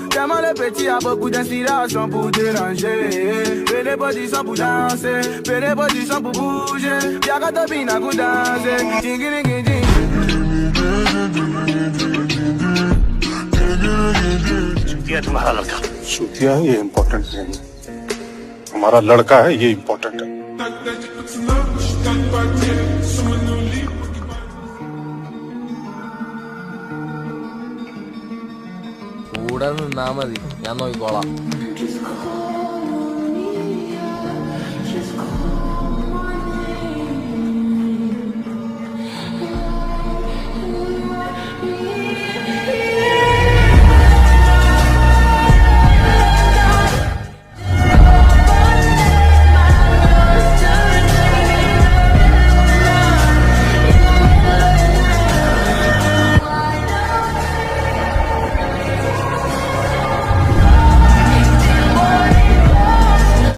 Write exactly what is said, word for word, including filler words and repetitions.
Tellement les petits à beaucoup d'inspiration pour déranger. Fais les positions pour danser, fais les positions pour bouger. Y'a qu'à te bina pour danser. Ding, ding, ding, ding. ये तुम्हारा लड़का। छुट्टियां ये इम्पोर्टेंट नहीं है। हमारा लड़का है, ये इम्पोर्टेंट है। Udan nama di, yanoi gola.